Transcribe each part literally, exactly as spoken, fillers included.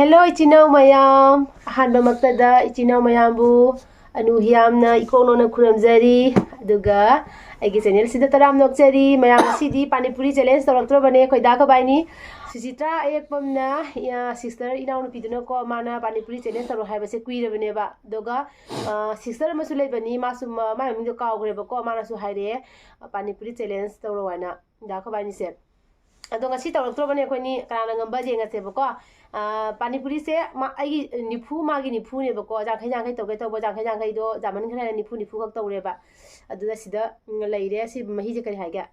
Hello ꯏꯆꯤꯟ ꯏꯅꯥꯎ ꯃꯌꯥꯝ, ꯑꯍꯥꯟꯕꯃꯛꯇꯗ ꯏꯆꯤꯟ ꯏꯅꯥꯎ ꯃꯌꯥꯝꯕꯨ ꯑꯅꯨ ꯍꯤꯌꯥꯝꯅ ꯏꯀꯣꯛ ꯅꯧꯅ ꯈꯨꯔꯨꯝꯖꯔꯤ꯫ ꯑꯗꯨꯒ ꯑꯩꯒꯤ ꯆꯦꯅꯦꯜꯁꯤꯗ ꯇꯔꯥꯝ ꯅꯣꯛꯆꯔꯤ꯫ ꯃꯌꯥꯝ ꯉꯁꯤꯗꯤ ꯄꯥꯅꯤꯄꯨꯔꯤ ꯆꯦꯂꯦꯟꯖ ꯇꯧꯔꯛꯇ꯭ꯔꯕꯅꯦ ꯑꯩꯈꯣꯏ ꯗꯥ ꯈꯕꯥꯏꯅꯤ꯫ ꯁꯨꯆꯤꯇ꯭ꯔꯥ ꯑꯌꯦꯛꯄꯝꯅ, ꯑ, ꯁꯤꯁꯇꯔ ꯏꯅꯥꯎꯅꯨꯄꯤꯗꯨꯅꯀꯣ, ꯃꯥꯅ ꯄꯥꯅꯤꯄꯨꯔꯤ ꯆꯦꯂꯦꯟꯖ ꯇꯧꯔꯣ ꯍꯥꯏꯕꯁꯦ ꯀꯨꯏꯔꯕꯅꯦꯕ꯫ ꯑꯗꯨꯒ, ꯑ, ꯁꯤꯁꯇꯔ ꯑꯃꯁꯨ ꯂꯩꯕꯅꯤ, ꯃꯥꯁꯨ ꯃ-, ꯃꯥꯏ ꯃꯃꯤꯡꯗꯣ ꯀꯥꯎꯈ꯭ꯔꯦꯕꯀꯣ, ꯃꯥꯅꯁꯨ ꯍꯥꯏꯔꯛꯑꯦ, ꯑ, ꯄꯥꯅꯤꯄꯨꯔꯤ ꯆꯦꯂꯦꯟꯖ ꯇꯧꯔꯣ ꯍꯥꯏꯅ꯫ ꯗꯥ ꯈꯕꯥꯏꯅꯤꯁꯦ꯫ ꯑꯗꯣ ꯉꯁꯤ ꯇꯧꯔꯛꯇ꯭ꯔꯕꯅꯦ ꯑꯩꯈꯣꯏꯅꯤ, ꯀꯅꯥꯅ ꯉꯝꯕ ꯌꯦꯡꯉꯁꯦꯕꯀꯣ꯫ ꯑꯥ, ꯄꯥꯅꯤꯄꯨꯔꯤꯁꯦ ꯃꯥ-, ꯑꯩꯒꯤ ꯅꯤꯐꯨ, ꯃꯥꯒꯤ ꯅꯤꯐꯨꯅꯦꯕꯀꯣ꯫ ꯌꯥꯡꯈꯩ ꯌꯥꯡꯈꯩ ꯇꯧꯒꯦ ꯇꯧꯕ, ꯌꯥꯡꯈꯩ ꯌꯥꯡꯈꯩꯗꯣ ꯌꯥꯝꯃꯟꯈ꯭ꯔꯦ ꯍꯥꯏꯅ ꯅꯤꯐꯨ ꯅꯤꯐꯨꯈꯛ ꯇꯧꯔꯦꯕ꯫ ꯑꯗꯨꯗ ꯁꯤꯗ, ꯎꯝ, ꯂꯩꯔꯦ꯫ ꯁꯤ ꯃꯍꯤꯁꯦ ꯀꯔꯤ ꯍꯥꯏꯒꯦ?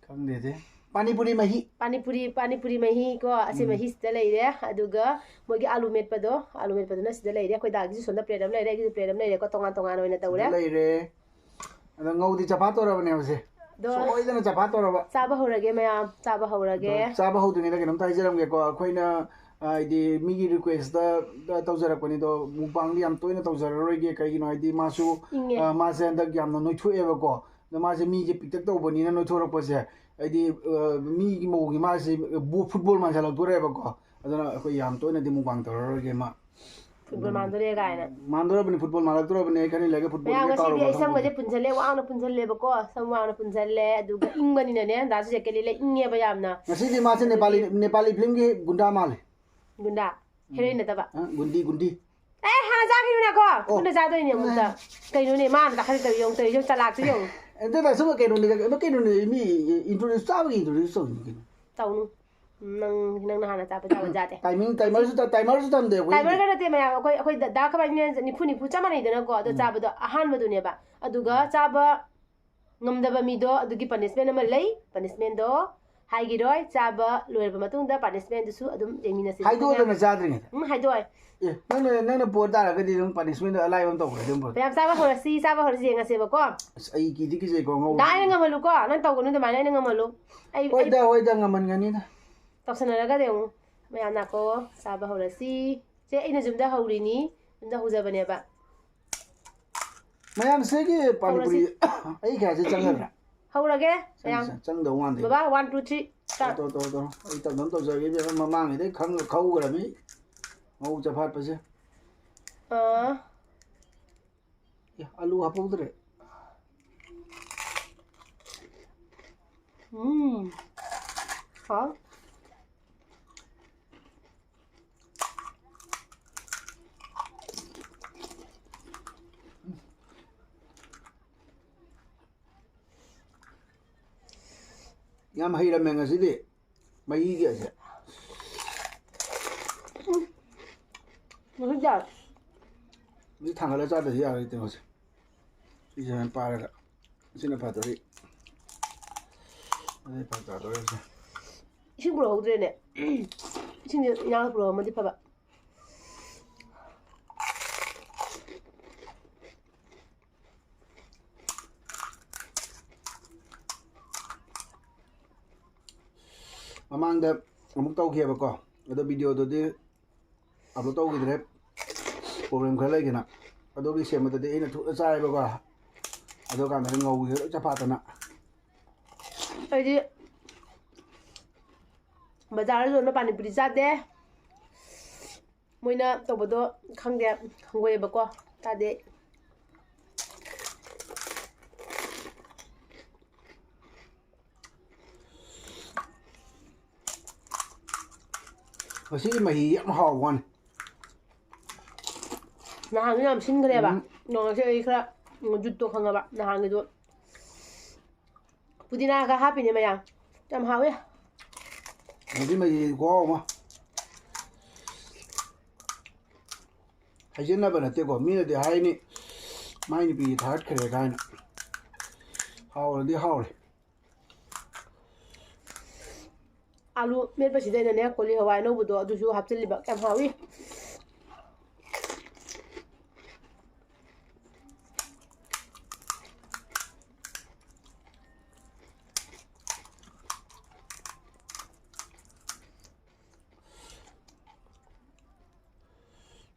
ꯈꯪꯗꯦꯗꯦ꯫ ꯄꯥꯅꯤꯄꯨꯔꯤ ꯃꯍꯤ꯫ ꯄꯥꯅꯤꯄꯨꯔꯤ, ꯄꯥꯅꯤꯄꯨꯔꯤ ꯃꯍꯤ ꯀꯣ, ꯑꯁꯤ ꯎꯝ꯫ ꯃꯍꯤꯁꯤꯗ ꯂꯩꯔꯦ꯫ ꯑꯗꯨꯒ ꯃꯣꯏꯒꯤ ꯑꯥꯂꯨ ꯃꯦꯠꯄꯗꯣ, ꯑꯥꯂꯨ ꯃꯦꯠꯄꯗꯨꯅ ꯁꯤꯗ ꯂꯩꯔꯦ꯫ ꯑꯩꯈꯣꯏ ꯗꯥꯒꯤꯁꯨ ꯁꯣꯝꯗ ꯄ꯭ꯂꯦꯠ ꯑꯃ ꯂꯩꯔꯦ, ꯑꯩꯒꯤꯁꯨ ꯄ꯭ꯂꯦꯠ ꯑꯃ ꯂꯩꯔꯦꯀꯣ, ꯇꯣꯉꯥꯟ ꯇꯣꯉꯥꯟ ꯑꯣꯏꯅ ꯇꯧꯔꯦ꯫ ꯁꯤꯗ ꯂꯩꯔꯦ꯫ ꯑꯗꯣ ꯉꯧꯗꯤ ꯆꯐꯥ ꯇꯧꯔꯕꯅꯦꯕꯁꯦ꯫ ꯑꯗꯣ ꯁꯣꯏꯗꯅ ꯆꯐꯥ ꯇꯧꯔꯕ꯫ ꯆꯥꯕ ꯍꯧꯔꯒꯦ ꯃꯌꯥꯝ, ꯆꯥꯕ ꯍꯧꯔꯒꯦ꯫ ꯑꯗꯣ ꯆꯥꯕ ꯍꯧꯗ꯭ꯔꯤꯉꯩꯗ ꯀꯩꯅꯣꯝꯇ ꯍꯥꯏꯖꯔꯝꯒꯦꯀꯣ꯫ ꯑꯩꯈꯣꯏꯅ, ꯍꯥꯏꯗꯤ, ꯃꯤꯒꯤ ꯔꯤꯀ꯭ꯋꯦꯁꯇ ꯇꯧꯖꯔꯛꯄꯅꯤ꯫ ꯑꯗꯣ ꯃꯨꯛꯕꯥꯡꯗꯤ ꯌꯥꯝ ꯇꯣꯏꯅ ꯇꯧꯖꯔꯔꯣꯏꯒꯦ꯫ ꯀꯩꯒꯤꯅꯣ ꯍꯥꯏꯗꯤ ꯃꯥꯁꯨ, ꯏꯪꯉꯦ꯫ ꯑ, ꯃꯥꯁꯦ ꯍꯟꯗꯛ ꯌꯥꯝꯅ ꯅꯣꯏꯊꯣꯛꯑꯦꯕꯀꯣ꯫ ꯑꯗꯣ ꯃꯥꯁꯦ ꯃꯤꯁꯦ ꯄꯤꯛꯇꯛ ꯇꯧꯕꯅꯤꯅ ꯅꯣꯏꯊꯣꯔꯛꯄꯁꯦ, ꯍꯥꯏꯗꯤ, ꯑ, ꯃꯤꯒꯤ ꯃꯑꯣꯡꯒꯤ ꯃꯥꯁꯦ ꯕꯣ-, ꯐꯨꯠꯕꯣꯜ ꯃꯥꯟꯁꯤꯜꯂꯛꯇꯣꯔꯦꯕꯀꯣ꯫ ꯑꯗꯨꯅ ꯑꯩꯈꯣꯏ ꯌꯥꯝ ꯇꯣꯏꯅꯗꯤ ꯃꯨꯛꯕꯥꯡ ꯇꯧꯔꯔꯣꯏꯒꯦ ꯃꯥ꯫ ꯐꯨꯠꯕꯣꯜ ꯃꯥꯟꯗꯣꯔꯦ ꯀꯥꯏꯅ꯫ ꯃꯥꯟꯗꯣꯔꯕꯅꯤ, ꯐꯨꯠꯕꯣꯜ ꯃꯥꯜꯂꯛꯇꯣꯔꯕꯅꯦ꯫ ꯑꯩ ꯈꯔ ꯂꯩꯔꯒ ꯐꯨꯠꯕꯣꯜꯒ ꯃꯌꯥꯝ ꯉꯁꯤꯗꯤ ꯀꯥꯎꯔꯝꯃꯗꯧ ꯑꯩ ꯁꯝꯒꯁꯦ ꯃꯥꯜꯂꯦ꯫ ꯄꯨꯟꯁꯤꯜꯂꯦ, ꯋꯥꯡꯅ ꯄꯨꯟꯁꯤꯜꯂꯦꯕꯀꯣ꯫ ꯁꯝ ꯋꯥꯡꯅ ꯄꯨꯟꯁꯤꯜꯂꯦ, ꯑꯗꯨꯒ ꯏꯪꯕꯅꯤꯅꯅꯦ, ꯗꯥꯁꯨ ꯖꯦꯀꯦꯠ ꯂꯤꯠꯂꯦ, ꯏꯪꯉꯦꯕ ꯌꯥꯝꯅ꯫ ꯉꯁꯤꯗꯤ ꯃꯥꯁꯦ ꯅꯦꯄꯥꯂꯤ, ꯑꯗꯨꯒꯤ ꯅꯦꯄꯥꯂꯤ ꯐꯤꯂꯝꯒꯤ ꯒꯨꯟꯗꯥ ꯃꯥꯜꯂꯦ꯫ ꯒꯨꯟꯗꯥ? ꯎꯝ꯫ ꯍꯦꯔꯣꯏꯟ ꯅꯠꯇꯕ? ꯑ, ꯒꯨꯟꯗꯤ, ꯒꯨꯟꯗꯤ꯫ ꯑꯦ, ꯍꯥꯟꯅ ꯆꯥꯈꯤꯕꯅꯀꯣ꯫ ꯑꯣ꯫ ꯄꯨꯟꯅ ꯆꯥꯗꯣꯏꯅꯦ ꯑꯃꯨꯛꯇ꯫ ꯑꯦ꯫ ꯀꯩꯅꯣꯅꯦ, ꯃꯥꯅ ꯇꯥꯈꯠꯂꯛꯇꯕꯤ ꯌꯦꯡꯉꯨ, ꯇꯧꯔꯤꯁꯦ ꯌꯦꯡꯉꯨ, ꯆꯂꯥꯛꯇꯣ ꯌꯦꯡꯉꯨ꯫ ꯑꯦ, ꯅꯠꯇꯦ, ꯁꯨꯝ ꯀꯩꯅꯣꯅꯦ, ꯀꯩꯅꯣꯅꯦ, ꯃꯤ introduce, ꯆꯥꯕꯒꯤ introduce ꯇꯧꯔꯤꯅꯤ ꯀꯩꯅꯣ꯫ ꯇꯧꯅꯨ꯫ ꯅꯪ, ꯅꯪꯅ ꯍꯥꯟꯅ ꯆꯥꯕ ꯆꯥꯕ ꯌꯥꯗꯦ꯫ Timing, timerꯁꯨ ꯊ-, timerꯁꯨ ꯊꯝꯗꯦ ꯑꯩꯈꯣꯏꯗꯤ꯫ Timerꯒ ꯅꯠꯇꯦ ꯃꯌꯥꯝ, ꯑꯩꯈꯣꯏ, ꯑꯩꯈꯣꯏ ꯗ-, ꯗꯥ ꯈꯕꯥꯏꯅꯤꯅ ꯅꯤꯐꯨ ꯅꯤꯐꯨ ꯆꯞ ꯃꯥꯟꯅꯩꯗꯅꯀꯣ, ꯑꯗꯣ ꯎꯝ꯫ ꯆꯥꯕꯗꯣ ꯑꯍꯥꯟꯕꯗꯨꯅꯦꯕ꯫ ꯑꯗꯨꯒ ꯎꯝ꯫ ꯆꯥꯕ ꯉꯝꯗꯕ ꯃꯤꯗꯣ ꯑꯗꯨꯒꯤ punishment ꯑꯃ ꯂꯩ꯫ Punishmentꯗꯣ ꯍꯥꯏꯈꯤꯔꯣꯏ, ꯆꯥꯕ ꯂꯣꯏꯔꯕ ꯃꯇꯨꯡꯗ punishmentꯗꯨꯁꯨ ꯑꯗꯨꯝ ꯌꯦꯡꯃꯤꯟꯅꯁꯤ꯫ ꯍꯥꯏꯗꯣꯛꯑꯗꯅ ꯆꯥꯗ꯭ꯔꯤꯉꯩꯗ꯫ ꯎꯝ, ꯍꯥꯏꯗꯣꯛꯑꯣꯏ꯫ ꯑꯦ, ꯅꯪꯅ, ꯅꯪꯅ ꯄꯣ ꯇꯥꯔꯒꯗꯤ ꯑꯗꯨꯝ punishmentꯗꯣ ꯑꯂꯥꯏꯕ ꯑꯃ ꯇꯧꯈ꯭ꯔꯗꯤ ꯑꯗꯨꯝ ꯐꯔꯦ꯫ ꯃꯌꯥꯝ ꯆꯥꯕ ꯍꯧꯔꯁꯤ, ꯆꯥꯕ ꯍꯧꯔꯁꯤ, ꯌꯦꯡꯉꯁꯦꯕꯀꯣ꯫ ꯑꯁ, ꯑꯩ ꯀꯤꯗꯤ ꯀꯤꯖꯩꯀꯣ, ꯉꯧꯕ꯫ ꯗꯥ, ꯑꯩꯅ ꯉꯝꯍꯜꯂꯨꯀꯣ, ꯅꯪ ꯇꯧꯒꯅꯨ ꯑꯗꯨꯃꯥꯏꯅ, ꯑꯩꯅ ꯉꯝꯍꯜꯂꯨ꯫ ꯑꯩ, ꯑꯩ ꯍꯣꯏꯗ, ꯍꯣꯏꯗ, ꯉꯝꯍꯟꯒꯅꯤꯗ꯫ ꯇꯧꯁꯟꯅꯔꯒ ꯌꯦꯡꯉꯨ꯫ ꯃꯌꯥꯝ ꯂꯥꯛꯀꯣ, ꯆꯥꯕ ꯍꯧꯔꯁꯤ꯫ ꯁꯦ, ꯑꯩꯅ ꯌꯨꯝꯗ ꯍꯧꯔꯤꯅꯤ, ꯌꯨꯝꯗ ꯍꯧꯖꯕꯅꯦꯕ꯫ ꯃꯌꯥꯝ ꯁꯤꯒꯤ ꯄꯥꯅꯤꯄꯨꯔꯤ ꯍꯧꯔꯁꯤ꯫ ꯑꯩ ꯀꯌꯥꯁꯦ ꯆꯪꯒꯗ꯭ꯔꯥ? ꯍꯧꯔꯒꯦ꯫ ꯆꯪ-, ꯃꯌꯥꯝ꯫ ꯆꯪ-, ꯆꯪꯗꯧ ꯃꯥꯟꯗꯦ꯫ ꯕꯕꯥ, one, two, three, start꯫ ꯇꯧ, ꯇꯧ, ꯇꯧ, ꯇꯧ꯫ ꯑꯩ ꯇꯞ ꯇꯞ ꯇꯧꯖꯔꯒꯦ, ꯏꯕꯦꯝꯃ, ꯃꯃꯥꯡꯒꯤꯗꯩ ꯈꯪ-, ꯈꯧꯈ꯭ꯔꯃꯤ ꯃꯧ ꯆꯐꯥꯠꯄꯁꯦ꯫ ꯑꯥ꯫ ꯑꯦ, ꯑꯂꯨ ꯍꯥꯞꯍꯧꯗ꯭ꯔꯦ꯫ ꯎꯝ꯫ ꯍꯥꯎ꯫ ꯌꯥꯝ ꯍꯩꯔꯝꯃꯦ ꯉꯁꯤꯗꯤ꯫ ꯃꯍꯤꯒꯤ ꯑꯁꯦ꯫ ꯎꯝ꯫ ꯃꯍꯤ ꯌꯥꯝ꯫ ꯃꯁꯤ ꯊꯥꯡꯒꯠꯂ ꯆꯥꯗ꯭ꯔꯗꯤ ꯌꯥꯔꯣꯏ ꯇꯧꯔꯤꯁꯦ꯫ ꯁꯤꯁꯦ ꯁꯨꯃꯥꯏꯅ ꯄꯥꯏꯔꯒ꯫ ꯁꯤꯅ ꯐꯗꯣꯔꯤ꯫ ꯑꯗꯩ ꯐꯔꯛ ꯇꯥꯗꯣꯔꯤꯁꯦ꯫ ꯏꯁꯤꯡ ꯄꯨꯔꯛꯍꯧꯗ꯭ꯔꯦꯅꯦ꯫ ꯏꯁꯤꯡꯁꯦ ꯏꯅꯥꯎꯅ ꯄꯨꯔꯛꯑꯝꯃꯗꯤ ꯐꯕ꯫ ꯃꯃꯥꯡꯗ ꯑꯃꯨꯛ ꯇꯧꯈꯤꯑꯕꯀꯣ, ꯑꯗꯣ videoꯗꯨꯗꯤ upload ꯇꯧꯈꯤꯗ꯭ꯔꯦ, problem ꯈꯔ ꯂꯩꯗꯅ꯫ ꯑꯗꯨꯒꯤ ꯁꯦꯝꯕꯗꯗꯤ ꯑꯩꯅ ꯊꯨꯅ ꯆꯥꯏꯌꯦꯕꯀꯣ, ꯑꯗꯨ ꯀꯥꯟꯗꯗꯤ ꯉꯧꯒꯤ ꯂꯣꯏ ꯆꯐꯥꯠꯇꯅ꯫ ꯑꯩꯗꯤ ꯕꯖꯥꯔꯗ ꯌꯣꯟꯕ ꯄꯥꯅꯤꯄꯨꯔꯤ ꯆꯥꯗꯦ꯫ ꯃꯣꯏꯅ ꯇꯧꯕꯗꯣ ꯈꯪꯗꯦ, ꯍꯪꯒꯣꯏꯑꯦꯕꯀꯣ, ꯆꯥꯗꯦ꯫ ꯉꯁꯤꯒꯤ ꯃꯍꯤ ꯌꯥꯝ ꯍꯥꯎꯕ ꯋꯥꯅꯤ꯫ ꯅꯍꯥꯟꯒꯤ ꯌꯥꯝ ꯁꯤꯟꯈ꯭ꯔꯦꯕ꯫ ꯎꯝ꯫ ꯅꯣꯡ ꯉꯁꯤ ꯑꯩ ꯈꯔ ꯖꯨꯠꯇꯣ ꯈꯪꯉꯕ ꯅꯍꯥꯟꯒꯤꯗꯣ꯫ ꯄꯨꯗꯤꯅꯥꯒ ꯍꯥꯞꯄꯤꯅꯦ ꯃꯌꯥꯝ꯫ ꯌꯥꯝ ꯍꯥꯎꯋꯦ꯫ ꯃꯁꯤ ꯃꯍꯤ ꯈꯨꯍꯥꯎ ꯑꯃ꯫ ꯍꯥꯏꯖꯤꯟꯅꯕ ꯅꯠꯇꯦꯀꯣ, ꯃꯤꯅꯗꯤ ꯍꯥꯏꯅꯤ, "ꯃꯥꯏ ꯅꯨꯄꯤꯁꯤ ꯊꯥꯒꯠꯈ꯭ꯔꯦ" ꯀꯥꯏꯅ꯫ ꯍꯥꯎꯔꯗꯤ ꯍꯥꯎꯔꯦ꯫ ꯑꯥꯂꯨ ꯃꯦꯠꯄꯁꯤꯗ ꯑꯩꯅꯅꯦ ꯀꯣꯂꯤ ꯍꯋꯥꯏ ꯑꯅꯧꯕꯗꯣ ꯑꯗꯨꯁꯨ ꯍꯥꯞꯆꯤꯜꯂꯤꯕ꯫ ꯌꯥꯝ ꯍꯥꯎꯏ꯫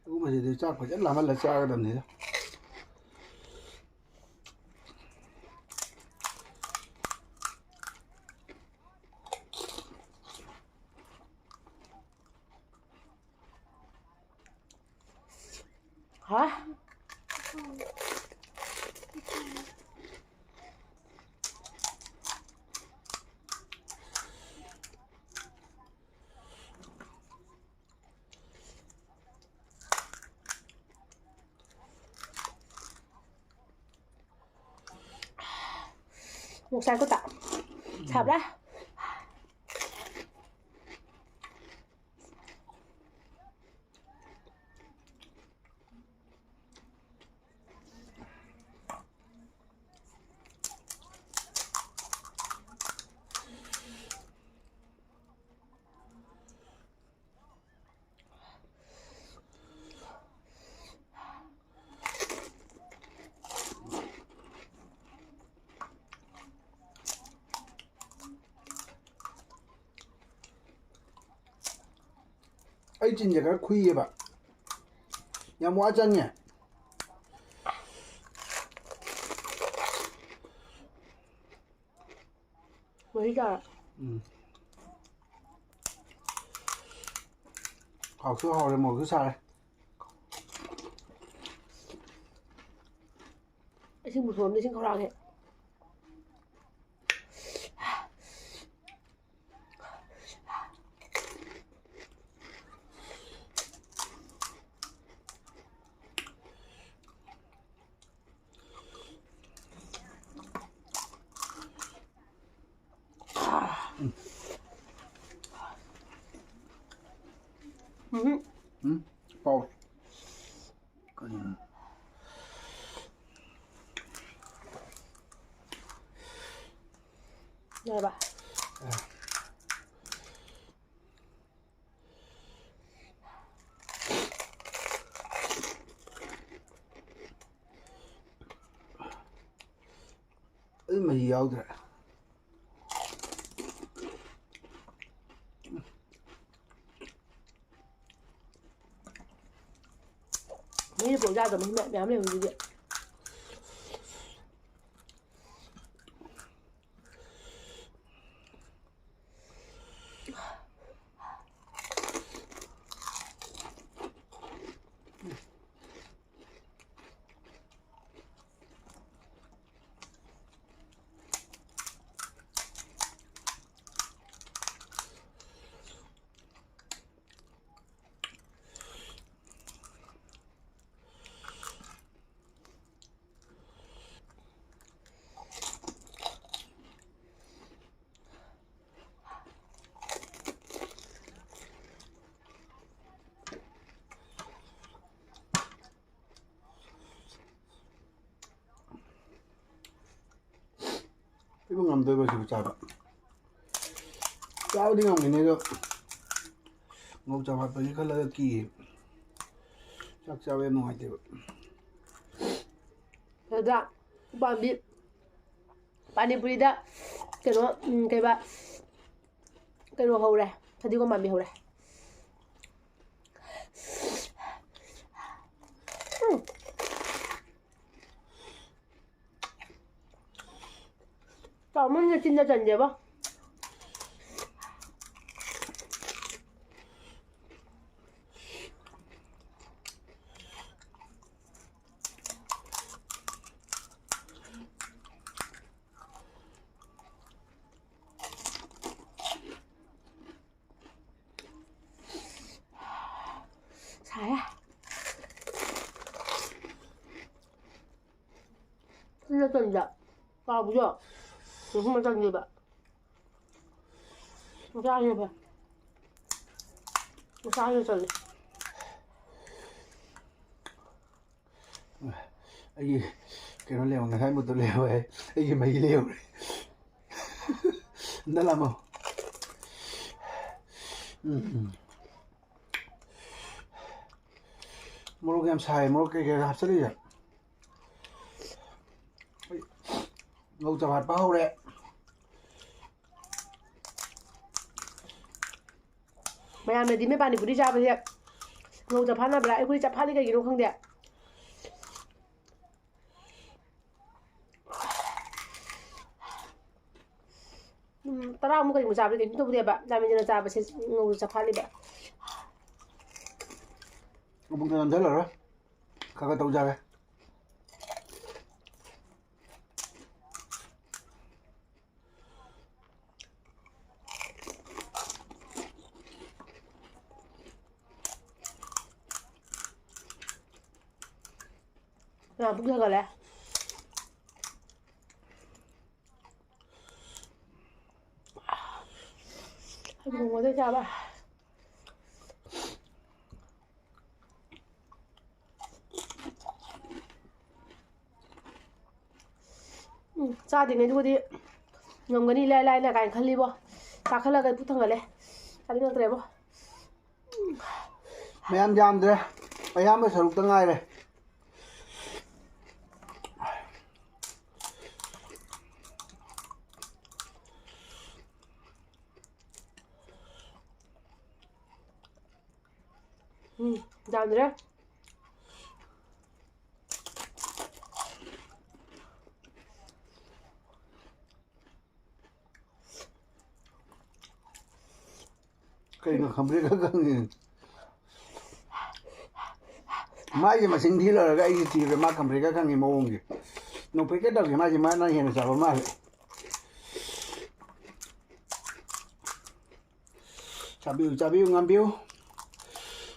ꯁꯤꯒꯨꯝꯕꯁꯤꯗꯤ ꯆꯥꯛ ꯐꯖꯅ ꯂꯥꯝꯍꯜꯂ ꯆꯥꯒꯗꯕꯅꯤꯗ꯫ ꯍꯥ? ꯉꯁꯥꯏ ꯈꯨꯠꯇ ꯁꯥꯕ꯭ꯔꯥ? ꯑꯩ ꯆꯤꯟꯁꯦ ꯈꯔ ꯈꯨꯏꯌꯦꯕ, ꯌꯥꯝ ꯋꯥ ꯆꯪꯉꯦ꯫ ꯃꯍꯤ ꯇꯥꯔꯦ꯫ ꯎꯝ꯫ ꯍꯥꯎꯁꯨ ꯍꯥꯎꯔꯦ, ꯃꯣꯔꯣꯛꯁꯨ ꯁꯥꯔꯦ꯫ ꯏꯁꯤꯡ ꯄꯨꯊꯣꯛꯑꯝꯗ ꯏꯁꯤꯡ ꯈꯧꯔꯥꯡꯉꯦ꯫ ꯎꯝ꯫ ꯎꯝ? ꯄꯥꯎ꯫ ꯀꯔꯤꯅꯣ? ꯌꯥꯔꯕ? ꯑ꯫ ꯑꯗꯨ ꯃꯍꯤ ꯌꯥꯎꯗ꯭ꯔꯦ꯫ ꯃꯍꯤ ꯄꯣꯛ ꯌꯥꯗꯕ ꯃꯍꯤ ꯃꯌꯥꯝ ꯂꯩꯕꯗꯨꯗꯤ꯫ ꯁꯤꯕꯨ ꯉꯝꯗꯣꯏꯕ ꯁꯤꯕꯨ ꯆꯥꯕ? ꯆꯥꯕꯗꯤ ꯉꯝꯒꯅꯤ ꯑꯗꯣ ꯉꯧ ꯆꯥꯕ ꯍꯥꯠꯄꯒꯤ ꯈꯜꯂꯒ ꯀꯤꯌꯦ꯫ ꯆꯥꯛ ꯆꯥꯕ ꯌꯥꯝ ꯅꯨꯡꯉꯥꯏꯇꯦꯕ꯫ ꯑꯗꯨꯗ ꯎꯄꯥꯝꯕꯤ ꯄꯥꯅꯤꯄꯨꯔꯤꯗ ꯀꯩꯅꯣ, ꯎꯝ, ꯀꯩꯕ, ꯀꯩꯅꯣ ꯍꯧꯔꯦ, ꯐꯗꯤꯒꯣꯝ ꯄꯥꯝꯕꯤ ꯍꯧꯔꯦ꯫ ꯎꯝ꯫ ꯆꯥꯎꯃꯟꯅ ꯆꯤꯟꯗ ꯆꯟꯗꯦꯕ꯫ ꯁꯥꯏꯌꯦ꯫ ꯐꯨꯜꯂ ꯆꯟꯗ ꯀꯥꯎꯕꯗꯣ ꯃꯈꯨꯝ ꯆꯟꯗꯦꯕ꯫ ꯃꯆꯥꯁꯤꯅ ꯐꯩ꯫ ꯃꯆꯥꯁꯤꯅ ꯆꯜꯂꯦ꯫ ꯑꯩꯒꯤ ꯀꯩꯅꯣ ꯂꯩꯍꯧ, ꯉꯁꯥꯏ ꯃꯨꯠꯇꯣ ꯂꯩꯍꯧꯋꯦ꯫ ꯑꯩꯒꯤ ꯃꯍꯤ ꯂꯩꯍꯧꯔꯦ꯫ ꯑꯝꯇ ꯂꯥꯝꯃꯣ꯫ ꯎꯝ꯫ ꯃꯣꯔꯣꯛ ꯌꯥꯝ ꯁꯥꯏ꯫ ꯃꯣꯔꯣꯛ ꯀꯩꯀꯩ ꯍꯥꯞꯆꯜꯂꯤꯁꯦ? ꯉꯧ ꯆꯐꯥꯠꯄ ꯍꯧꯔꯦ꯫ ꯃꯌꯥꯝꯅꯗꯤ ꯃꯦ ꯄꯥꯅꯤꯄꯨꯔꯤ ꯆꯥꯕꯁꯦ ꯉꯧ ꯆꯐꯥꯠꯅꯕ꯭ꯔꯥ? ꯑꯩꯈꯣꯏ ꯆꯐꯥꯠꯂꯤ ꯀꯩꯒꯤꯅꯣ ꯈꯪꯗꯦ꯫ ꯎꯝ, ꯇꯔꯥꯃꯨꯛ ꯀꯔꯤꯃꯨꯛ ꯆꯥꯕꯗꯤ ꯀꯩꯁꯨ ꯇꯧꯗꯦꯕ, ꯆꯥꯃꯤꯟꯅ ꯆꯥꯕꯁꯦ ꯉꯧ ꯆꯐꯥꯠꯂꯤꯕ꯫ ꯃꯕꯨꯛꯇ ꯅꯝꯁꯤꯜꯂꯔꯣꯏ꯫ ꯈꯔ ꯈꯔ ꯇꯧꯖꯔꯦ꯫ ꯌꯥꯝ ꯄꯨꯛ ꯊꯟꯒꯠꯂꯦ꯫ ꯍꯩꯕꯨꯡ ꯃꯣꯏꯗ ꯆꯥꯕ꯫ ꯎꯝ, ꯆꯥꯗ꯭ꯔꯤꯉꯩꯗꯨꯕꯨꯗꯤ ꯉꯝꯒꯅꯤ ꯏꯂꯥꯏ ꯂꯥꯏꯅ ꯀꯥꯏꯅ ꯈꯜꯂꯤꯕꯣ꯫ ꯆꯥꯈꯠꯂꯒ ꯄꯨꯛ ꯊꯪꯒꯠꯂꯦ꯫ ꯆꯥꯅꯤꯡꯉꯛꯇ꯭ꯔꯦꯕꯣ꯫ ꯃꯌꯥꯝ ꯌꯥꯝꯗ꯭ꯔꯦ, ꯑꯌꯥꯝꯕ ꯁꯔꯨꯛꯇ ꯉꯥꯏꯔꯦ꯫ ꯎꯝ, ꯌꯥꯝꯗ꯭ꯔꯦ꯫ ꯀꯩꯅꯣ ꯈꯝꯕ꯭ꯔꯦꯛꯀ ꯈꯪꯉꯤ? ꯃꯥꯒꯤ ꯃꯁꯤꯡ ꯊꯤ ꯂꯣꯏꯔꯒ ꯑꯩꯒꯤ ꯊꯤꯕꯗ ꯃꯥ ꯈꯝꯕ꯭ꯔꯦꯛꯀ ꯈꯪꯉꯤ ꯃꯑꯣꯡꯒꯤ꯫ ꯅꯣꯛꯐꯦꯠꯀ ꯇꯧꯈꯤ, ꯃꯥꯁꯦ ꯃꯥꯅ ꯍꯦꯟꯅ ꯆꯥꯕ ꯃꯥꯜꯂꯦ꯫ ꯆꯥꯕꯤꯌꯨ, ꯆꯥꯕꯤꯌꯨ, ꯉꯥꯝꯕꯤꯌꯨ꯫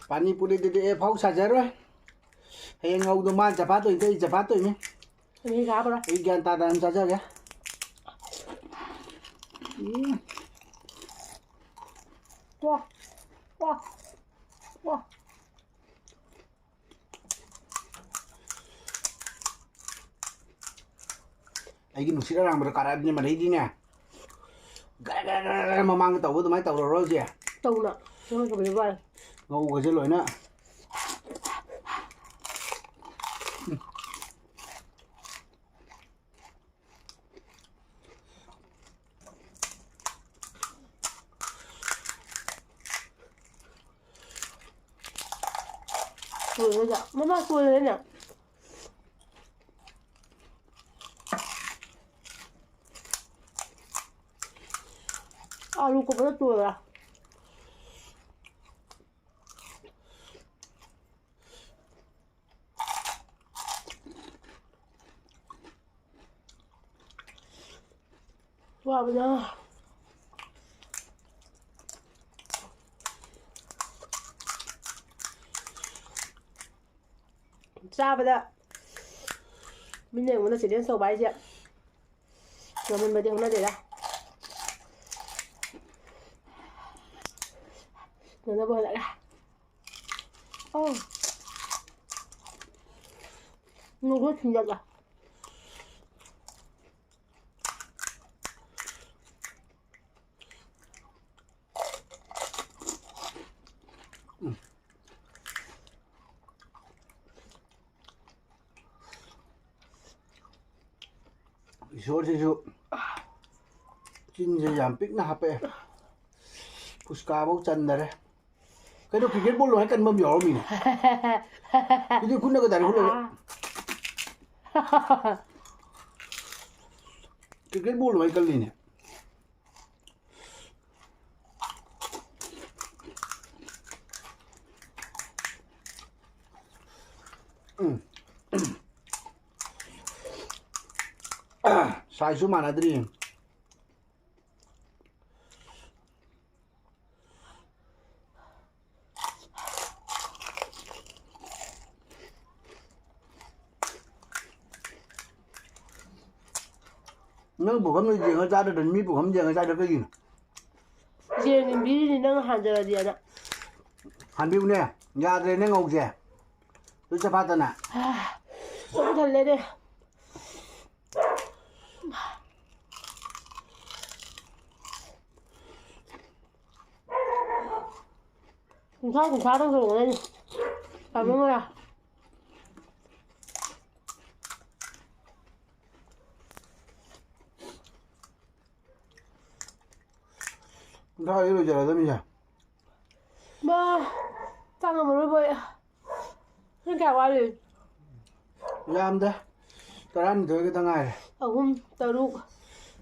ꯄꯥꯅꯤ ꯄꯨꯔꯤꯗꯨꯗꯤ ꯑꯦ ꯐꯥꯎ ꯁꯥꯖꯔꯣꯏ꯫ ꯍꯌꯦꯡ ꯉꯧꯗꯣ ꯃꯥꯅ ꯆꯄꯥ ꯇꯣꯏꯅꯤ, ꯑꯩ ꯆꯄꯥ ꯇꯣꯏꯅꯤ꯫ ꯑꯩ ꯆꯥꯕ꯭ꯔꯥ? ꯑꯩ ꯒ꯭ꯌꯥꯟ ꯇꯥꯗꯅ ꯆꯥꯖꯒꯦ꯫ ꯎꯝ꯫ ꯋꯥ, ꯋꯥ, ꯋꯥ꯫ ꯑꯩꯒꯤ ꯅꯨꯡꯁꯤꯠ ꯑꯔꯥꯡꯕꯗ ꯀꯥꯔꯛꯑꯕꯅꯤ ꯃꯔꯩꯗꯤꯅꯦ꯫ ꯒꯔ ꯒꯔ ꯒꯔ ꯒꯔ ꯃꯃꯥꯡꯗ ꯇꯧꯕ ꯑꯗꯨꯃꯥꯏꯅ ꯇꯧꯔꯔꯣꯏ ꯍꯧꯖꯤꯛ꯫ ꯇꯧꯅ꯫ ꯅꯪꯅ ꯇꯧꯕꯤꯕ ꯋꯥꯅꯤ꯫ ꯉꯧꯒꯁꯦ ꯂꯣꯏꯅ꯫ ꯇꯣꯏꯔꯦꯗ꯫ ꯃꯃꯥ ꯇꯣꯏꯔꯦꯅꯦ꯫ ꯑꯥꯂꯨ ꯀꯣꯠꯄꯗ ꯇꯣꯏꯔꯦ꯫ ꯋꯥꯕꯅ꯫ ꯆꯥꯕꯗ ꯃꯤꯅ ꯑꯩꯉꯣꯟꯗ challenge ꯇꯧꯕ ꯍꯥꯏꯁꯦ ꯉꯝꯍꯟꯕꯗꯤ ꯍꯧꯅꯗꯦꯗ꯫ ꯉꯝꯅꯕ ꯍꯣꯠꯅꯔꯦ꯫ ꯑꯧ꯫ ꯉꯧꯕ ꯊꯤꯟꯖꯜꯂꯦ꯫ ꯏꯁꯣꯔꯁꯤꯁꯨ ꯆꯤꯟꯁꯦ ꯌꯥꯝ ꯄꯤꯛꯅ ꯍꯥꯞꯄꯛꯑꯦ꯫ ꯐꯨꯁꯀꯥꯐꯧ ꯆꯟꯗꯔꯦ꯫ ꯀꯩꯅꯣ, ꯀ꯭ꯔꯤꯀꯦꯠ ꯕꯣꯜ ꯂꯣꯏ ꯀꯟꯕ ꯑꯃ ꯌꯥꯎꯔꯝꯃꯤꯅꯦ꯫ ꯑꯗꯨꯗꯤ ꯈꯨꯠꯅꯒ ꯗꯥꯏꯔꯦꯛ ꯍꯨꯠꯂꯒ꯫ ꯀ꯭ꯔꯤꯀꯦꯠ ꯕꯣꯜ ꯂꯣꯏ ꯀꯜꯂꯤꯅꯦ꯫ ꯎꯝ꯫ ꯁꯥꯏꯖꯁꯨ ꯃꯥꯟꯅꯗ꯭ꯔꯤ꯫ ꯅꯪ ꯄꯨꯈꯝꯗꯣ ꯌꯦꯡꯉ ꯆꯥꯗ꯭ꯔꯗꯤ ꯃꯤ ꯄꯨꯈꯝ ꯌꯦꯡꯉ ꯆꯥꯏꯗꯣ ꯀꯩꯒꯤꯅꯣ? ꯌꯦꯡꯉꯤꯕꯤꯔꯤꯅꯤ ꯅꯪ ꯍꯥꯟꯖꯔꯗꯤ ꯑꯗ꯫ ꯍꯥꯟꯕꯤꯌꯨꯅꯦ꯫ ꯌꯥꯗ꯭ꯔꯦꯅꯦ ꯉꯧꯁꯦ꯫ ꯂꯣꯏ ꯆꯐꯥꯠꯇꯅ꯫ ꯄꯨꯛ ꯊꯜꯂꯦꯅꯦ꯫ ꯀꯨꯟꯊ꯭ꯔꯥ, ꯀꯨꯟꯊ꯭ꯔꯥꯗꯪ ꯇꯧꯔꯛꯑꯣꯅꯦ꯫ ꯇꯥꯃꯣ ꯉꯥ꯫ ꯀꯨꯟꯊ꯭ꯔꯥꯗꯤ ꯂꯣꯏꯖꯔꯗꯕꯅꯤꯁꯦ꯫ ꯃꯥ, ꯆꯥꯛ ꯉꯝꯃꯔꯣꯏꯕꯣ ꯑꯩ꯫ ꯅꯪ ꯀꯌꯥ ꯋꯥꯠꯂꯤ? ꯌꯥꯝꯗꯦ꯫ ꯇꯔꯥꯅꯤꯊꯣꯏ ꯈꯛꯇ ꯉꯥꯏꯔꯦ꯫ ꯑꯍꯨꯝ, ꯇꯔꯨꯛ,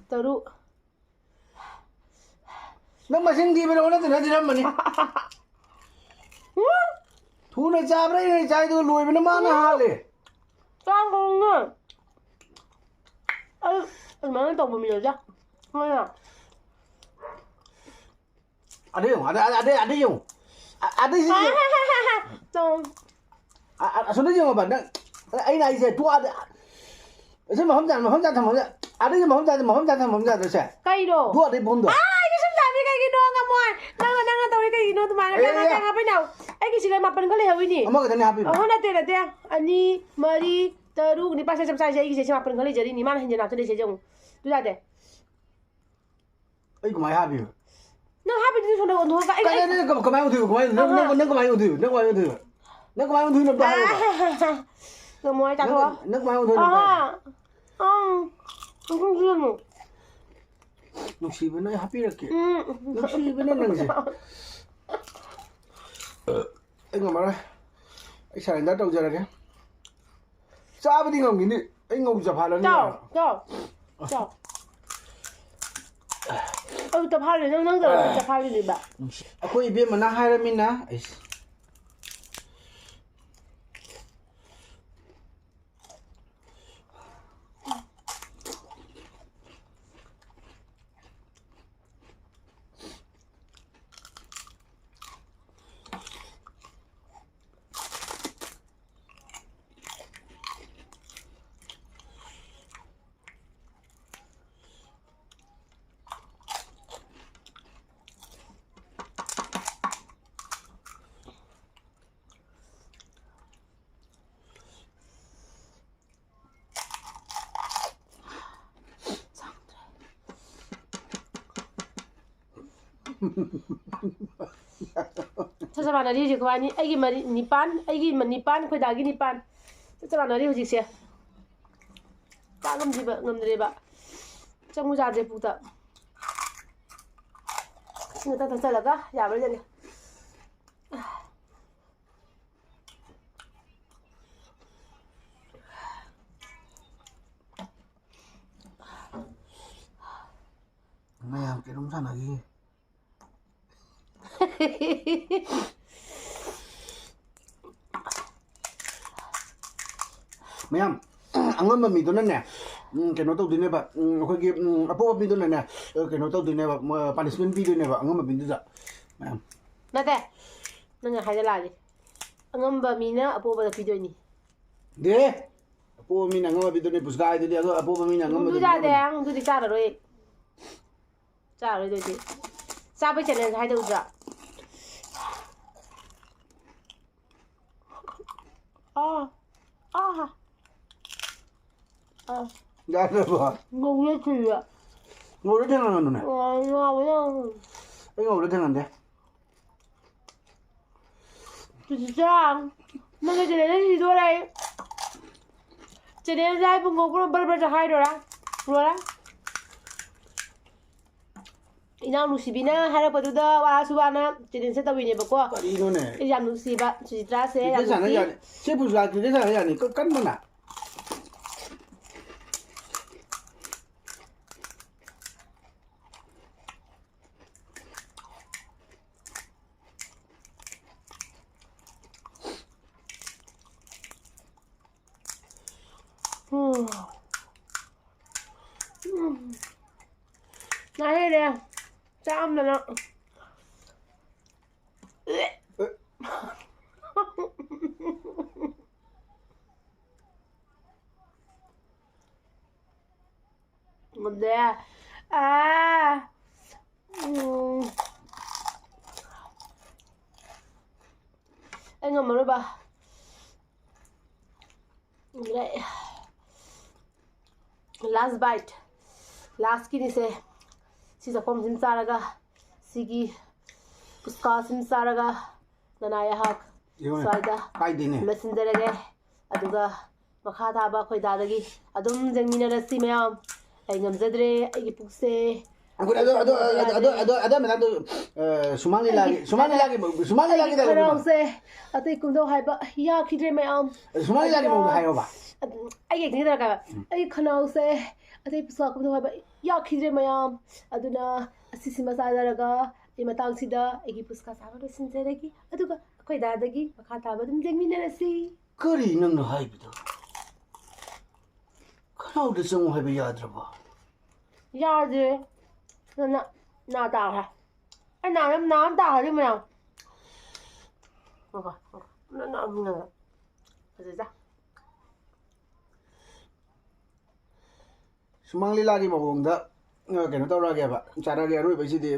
ꯇꯔꯨꯛ꯫ ꯅꯪ ꯃꯁꯤꯡ ꯊꯤꯕꯤꯔꯛꯑꯣ, ꯅꯠꯇ꯭ꯔ ꯊꯤꯔꯝꯃꯅꯤ꯫ ꯊꯨꯅ ꯆꯥꯕ꯭ꯔꯥ ꯑꯩꯅ ꯆꯥꯏꯗꯨꯒ ꯂꯣꯏꯕꯅ ꯃꯥꯅ ꯍꯥꯜꯂꯦ꯫ ꯆꯥꯡ ꯀꯧꯅ꯫ ꯑꯩ ꯑꯗꯨꯃꯥꯏꯅ ꯇꯧꯕ ꯃꯤ ꯅꯠꯇꯦ꯫ ꯃꯣꯏꯅ꯫ ꯑꯗ ꯌꯦꯡꯉꯣ, ꯑꯗ, ꯑꯗ, ꯑꯗ, ꯑꯗ ꯌꯦꯡꯉꯣ꯫ ꯑ-, ꯑꯗ ꯁꯤ ꯌꯦꯡꯉꯣ꯫ ꯇꯧ꯫ ꯑ-, ꯑ-, ꯑꯁꯣꯝꯗ ꯌꯦꯡꯉꯣꯕ, ꯅꯪ, ꯑꯩꯅ ꯍꯥꯏꯁꯦ, ꯇꯣꯛꯑꯗ-, ꯑꯁꯤ ꯃꯐꯝ ꯆꯥꯅ, ꯃꯐꯝ ꯆꯥꯅ ꯊꯝꯃꯣ꯫ ꯑꯗꯩꯁꯦ ꯃꯐꯝ ꯆꯥꯅ, ꯃꯐꯝ ꯆꯥꯅ ꯊꯝꯃꯣ, ꯃꯐꯝ ꯆꯥꯅ ꯁꯦ꯫ ꯀꯩꯅꯣ? ꯇꯣꯛꯑꯗ ꯄꯨꯟꯗꯣ꯫ ꯑꯥ, ꯑꯩꯒꯤ ꯁꯨꯝ ꯆꯥꯕꯤ ꯀꯩꯒꯤꯅꯣ ꯉꯝꯃꯣꯏ? ꯅꯪꯅ, ꯅꯪꯅ ꯇꯧꯔꯤ ꯀꯩꯒꯤꯅꯣ ꯑꯗꯨꯃꯥꯏꯅ? ꯑꯦ, ꯀꯌꯥ, ꯑꯦ, ꯀꯌꯥ ꯍꯥꯞꯄꯩꯅꯣ? ꯑꯩꯒꯤ ꯁꯤꯗ ꯃꯥꯄꯟ ꯈꯛ ꯂꯩꯍꯧꯔꯤꯅꯤ꯫ ꯑꯃꯈꯛꯇꯅꯦ ꯍꯥꯞꯄꯤꯕ꯫ ꯑꯍꯨꯝ ꯅꯠꯇꯦ, ꯅꯠꯇꯦ꯫ ꯑꯅꯤ, ꯃꯔꯤ, ꯇꯔꯨꯛ, ꯅꯤꯄꯥꯜ, ꯁꯦ ꯆꯞ ꯆꯥꯏꯁꯦ ꯑꯩꯒꯤꯁꯦ, ꯁꯤ ꯃꯥꯄꯟ ꯈꯛ ꯂꯩꯖꯔꯤꯅꯤ꯫ ꯃꯥꯅ ꯍꯦꯟꯖꯟꯅ ꯍꯥꯞꯆꯜꯂꯛꯏꯁꯦ ꯌꯦꯡꯉꯨ꯫ ꯑꯗꯨ ꯌꯥꯗꯦ꯫ ꯑꯩ ꯀꯃꯥꯏꯅ ꯍꯥꯞꯄꯤꯕ? ꯅꯪ ꯍꯥꯞꯄꯤꯗꯨꯗꯤ ꯁꯣꯝꯗ ꯑꯣꯟꯊꯣꯛꯑꯒ ꯑꯩ, ꯀꯃꯥꯏꯅ, ꯑꯩ ꯅꯪ ꯀꯃꯥꯏꯅ ꯑꯣꯟꯊꯣꯛꯏꯕ? ꯀꯃꯥꯏꯅ, ꯅꯪ, ꯑꯍꯥ꯫ ꯅꯪ, ꯅꯪ ꯀꯃꯥꯏꯅ ꯑꯣꯟꯊꯣꯏꯕ? ꯅꯪ ꯀꯃꯥꯏꯅ ꯑꯣꯟꯊꯣꯏꯕ? ꯅꯪ ꯀꯃꯥꯏꯅ ꯑꯣꯟꯊꯣꯏꯕ? ꯑꯝꯇ ꯍꯥꯏꯔꯛꯑꯣꯕ꯫ ꯉꯝꯃꯣꯏ, ꯅꯪ, ꯆꯥꯊꯣꯛꯑꯣ꯫ ꯅꯪ ꯀꯃꯥꯏꯅ ꯑꯣꯟꯊꯣꯏꯕ? ꯑꯍꯥ꯫ ꯑꯪ꯫ ꯅꯨꯡꯁꯤꯕꯅ ꯑꯩ ꯍꯥꯞꯄꯤꯔꯛꯀꯦ꯫ ꯎꯝ꯫ ꯅꯨꯡꯁꯤꯕꯅ ꯅꯪꯁꯦ꯫ ꯑꯩ ꯉꯝꯃꯔꯣꯏ꯫ ꯑꯩ surrender ꯇꯧꯖꯔꯒꯦ꯫ ꯆꯥꯕꯗꯤ ꯉꯝꯈꯤꯅꯤ꯫ ꯑꯩ ꯉꯧ ꯆꯐꯥꯜꯂꯅꯤ꯫ ꯆꯥꯎ, ꯆꯥꯎ, ꯆꯥꯎ꯫ ꯑꯗꯨ ꯆꯐꯥꯜꯂꯤ, ꯅꯪ, ꯅꯪ ꯇꯧꯔꯗꯤ ꯆꯐꯥꯜꯂꯤꯅꯦꯕ꯫ ꯑꯩꯈꯣꯏ ꯏꯕꯦꯝꯃꯅ ꯍꯥꯏꯔꯃꯤꯅ ꯑꯩꯁ꯫ ꯆꯞ ꯆꯞ ꯃꯥꯟꯅꯔꯤ ꯍꯧꯖꯤꯛ ꯈꯣꯏꯕꯥꯅꯤ꯫ ꯑꯩꯒꯤ ꯃꯔꯤ, ꯅꯤꯄꯥꯟ, ꯑꯩꯒꯤ ꯃ-, ꯅꯤꯄꯥꯟ, ꯈꯣꯏꯗꯥꯒꯤ ꯅꯤꯄꯥꯟ꯫ ꯆꯞ ꯆꯞ ꯃꯥꯟꯅꯔꯤ ꯍꯧꯖꯤꯛꯁꯦ꯫ ꯆꯥ ꯉꯝꯗ꯭ꯔꯤꯕ, ꯉꯝꯗ꯭ꯔꯦꯕ꯫ ꯆꯪꯉꯨ ꯌꯥꯗ꯭ꯔꯦ ꯄꯨꯛꯇ꯫ ꯏꯁꯤꯡ ꯈꯛꯇ ꯊꯛꯆꯜꯂꯒ ꯌꯥꯕ꯭ꯔꯥ ꯌꯦꯡꯒꯦ꯫ ꯃꯌꯥꯝ ꯀꯩꯅꯣꯝ ꯁꯥꯟꯅꯈꯤ꯫ ꯃꯌꯥꯝ, ꯑꯉꯝꯕ ꯃꯤꯗꯨꯅꯅꯦ, ꯎꯝ, ꯀꯩꯅꯣ ꯇꯧꯗꯣꯏꯅꯦꯕ, ꯎꯝ, ꯑꯩꯈꯣꯏꯒꯤ, ꯎꯝ, ꯑꯄꯣꯕ ꯃꯤꯗꯨꯅꯅꯦ, ꯑ, ꯀꯩꯅꯣ ꯇꯧꯗꯣꯏꯅꯦꯕ, ꯃ-, punishment ꯄꯤꯗꯣꯏꯅꯦꯕ ꯑꯉꯝꯕ ꯃꯤꯗꯨꯗ꯫ ꯃꯌꯥꯝ꯫ ꯅꯠꯇꯦ, ꯅꯪꯅ ꯍꯥꯏꯗ ꯂꯥꯜꯂꯤ꯫ ꯑꯉꯝꯕ ꯃꯤꯅ ꯑꯄꯣꯕꯗ ꯄꯤꯗꯣꯏꯅꯤ꯫ ꯗꯦ! ꯑꯄꯣꯕ ꯃꯤꯅ ꯑꯉꯝꯕ ꯄꯤꯗꯣꯏꯅꯤ, ꯄꯨꯁꯀꯥ ꯍꯥꯏꯗꯨꯗꯤ꯫ ꯑꯗꯣ ꯑꯄꯣꯕ ꯃꯤꯅ ꯑꯉꯝꯕꯗ ꯑꯗꯨ ꯌꯥꯗꯦ, ꯄꯤꯗꯣꯏꯅꯤ꯫ ꯑꯗꯨꯗꯤ ꯆꯥꯔꯔꯣꯏ꯫ ꯆꯥꯔꯣꯏꯗꯣꯏꯗꯤ꯫ ꯆꯥꯕꯩ challenge ꯍꯥꯏꯗꯧꯗ꯭ꯔꯥ? ꯑꯥ꯫ ꯑꯥ꯫ ꯑꯥ꯫ ꯌꯥꯗ꯭ꯔꯕꯣ? ꯉꯧꯔꯦ ꯊꯨꯏꯕ꯫ ꯉꯧꯔ ꯊꯦꯡꯅꯒꯅꯨꯅꯦ꯫ ꯑꯥ, ꯉꯧꯔꯦ꯫ ꯑꯩ ꯉꯧꯔ ꯊꯦꯡꯅꯗꯦ꯫ ꯆꯤꯆꯤꯆꯥ, ꯅꯪꯒꯤ challenge ꯁꯤꯗꯣꯔꯦ ꯑꯩ꯫ Challenge ꯍꯥꯏꯕꯨ ꯉꯧꯕ꯭ꯔꯥ ꯕꯔ ꯕꯔ ꯍꯥꯏꯗꯣꯏꯔꯥ? ꯂꯣꯏꯔꯦ꯫ ꯏꯅꯥꯎ ꯅꯨꯡꯁꯤꯕꯤꯅ ꯍꯥꯏꯔꯛꯄꯗꯨꯗ ꯋꯥꯁꯨ ꯋꯥꯅ ꯆꯦꯂꯦꯟꯖꯁꯦ ꯇꯧꯔꯤꯅꯦꯕꯀꯣ꯫ ꯀꯔꯤꯅꯣꯅꯦ? ꯑꯩ ꯌꯥꯝ ꯅꯨꯡꯁꯤꯕ ꯁꯨꯖꯤꯇ꯭ꯔꯥꯁꯦ, ꯌꯥꯝ ꯀ꯭ꯔꯤꯀꯦꯠ ꯁꯥꯟꯅ ꯅꯨꯡꯁꯤ꯫ ꯌꯥꯅꯤ꯫ ꯁꯤ ꯄꯨꯁꯂꯥ ꯀ꯭ꯔꯤꯀꯦꯠ ꯁꯥꯟꯅ ꯌꯥꯅꯤ꯫ ꯀ-, ꯀꯟꯕꯅ꯫ ꯎꯝ꯫ ꯎꯝ꯫ ꯉꯥꯏꯔꯦ꯫ ꯆꯥꯝꯗꯅ꯫ ꯉꯝꯗꯦ꯫ ꯑꯥ꯫ ꯎꯝ꯫ ꯑꯩ ꯉꯝꯃꯔꯣꯏꯕ꯫ ꯉꯝꯗ꯭ꯔꯦ꯫ Last bite꯫ Lastꯀꯤꯅꯤꯁꯦ꯫ ꯁꯤ ꯆꯥꯛꯈꯣꯝꯁꯤꯃ ꯆꯥꯔꯒ, ꯁꯤꯒꯤ ꯄꯨꯁꯀꯥꯁꯤꯃ ꯆꯥꯔꯒ, ꯅꯅꯥꯏ ꯑꯩꯍꯥꯛ ꯌꯦꯡꯉꯨꯅꯦ, ꯁ꯭ꯋꯥꯏꯗ ꯀꯥꯏꯗꯦꯅꯦ꯫ ꯂꯣꯏꯁꯤꯟꯖꯔꯒꯦ꯫ ꯑꯗꯨꯒ ꯃꯈꯥ ꯇꯥꯕ ꯑꯩꯈꯣꯏ ꯗꯥꯗꯒꯤ ꯑꯗꯨꯝ ꯌꯦꯡꯃꯤꯟꯅꯔꯁꯤ ꯃꯌꯥꯝ꯫ ꯑꯩ ꯉꯝꯖꯗ꯭ꯔꯦ, ꯑꯩꯒꯤ ꯄꯨꯛꯁꯦ꯫ ꯑꯩꯈꯣꯏ ꯑꯗꯣ, ꯑꯗꯣ, ꯑꯗꯣ, ꯑꯗꯣ, ꯑꯗꯣ, ꯑꯗꯣ, ꯃꯦꯗꯥꯝꯗꯣ, ꯑ, ꯁꯨꯃꯥꯡ ꯂꯤꯂꯥꯒꯤ, ꯑꯩꯒꯤ ꯁꯨꯃꯥꯡ ꯂꯤꯂꯥꯒꯤ, ꯁꯨꯃꯥꯡ ꯂꯤꯂꯥꯒꯤ ꯑꯩꯒꯤ dialogue ꯗꯣ꯫ ꯈꯅꯥꯎꯁꯦ ꯑꯇꯩ ꯀꯨꯝꯗꯧ ꯍꯥꯏꯕ ꯌꯥꯈꯤꯗ꯭ꯔꯦ ꯃꯌꯥꯝ꯫ ꯁꯨꯃꯥꯡ ꯂꯤꯂꯥꯒꯤ ꯑꯗꯨꯒ ꯃꯑꯣꯡꯗ ꯍꯥꯏꯌꯣꯕ꯫ ꯑꯗꯨꯝ ꯑꯩꯒꯤ acting ꯇꯧꯔꯛꯀꯦꯕ꯫ ꯎꯝ꯫ ꯑꯩꯒꯤ ꯈꯅꯥꯎꯁꯦ ꯑꯇꯩ ꯄꯨꯁꯀꯥ ꯀꯨꯝꯗꯧ ꯍꯥꯏꯕ ꯌꯥꯈꯤꯗ꯭ꯔꯦ ꯃꯌꯥꯝ꯫ ꯑꯗꯨꯅ ꯑꯁꯤꯁꯤꯃ ꯆꯥꯖꯔꯒ ꯑꯩ ꯃꯇꯥꯡꯁꯤꯗ ꯑꯩꯒꯤ ꯄꯨꯁꯀꯥ ꯆꯥꯕ ꯂꯣꯏꯁꯤꯟꯖꯔꯒꯦ꯫ ꯑꯗꯨꯒ ꯑꯩꯈꯣꯏ ꯗꯥꯗꯒꯤ ꯃꯈꯥ ꯇꯥꯕ ꯑꯗꯨꯝ ꯌꯦꯡꯃꯤꯟꯅꯔꯁꯤ꯫ ꯀꯔꯤ ꯅꯪꯅ ꯍꯥꯏꯕꯗꯣ? ꯈꯅꯥꯎꯗ ꯆꯪꯉꯨ ꯍꯥꯏꯕ ꯌꯥꯗ꯭ꯔꯕꯣ? ꯌꯥꯗꯦ꯫ ꯅꯅꯥ-, ꯅꯥ ꯇꯥꯈ꯭ꯔꯦ꯫ ꯑꯩ ꯅꯥ ꯑꯃ, ꯅꯥ ꯑꯃ ꯇꯥꯈ꯭ꯔꯦ ꯃꯌꯥꯝ꯫ ꯉꯥꯏꯈꯣ, ꯉꯥꯏꯈꯣ꯫ ꯅ-, ꯅ-, ꯅ-, ꯐꯖꯩꯗ꯫ ꯁꯨꯃꯥꯡ ꯂꯤꯂꯥꯒꯤ ꯃꯑꯣꯡꯗ, ꯑ, ꯀꯩꯅꯣ ꯇꯧꯔꯛꯑꯒꯦꯕ꯫ ꯆꯥꯔꯛꯑꯒꯦ ꯑꯔꯣꯏꯕꯩꯁꯤꯗꯤ꯫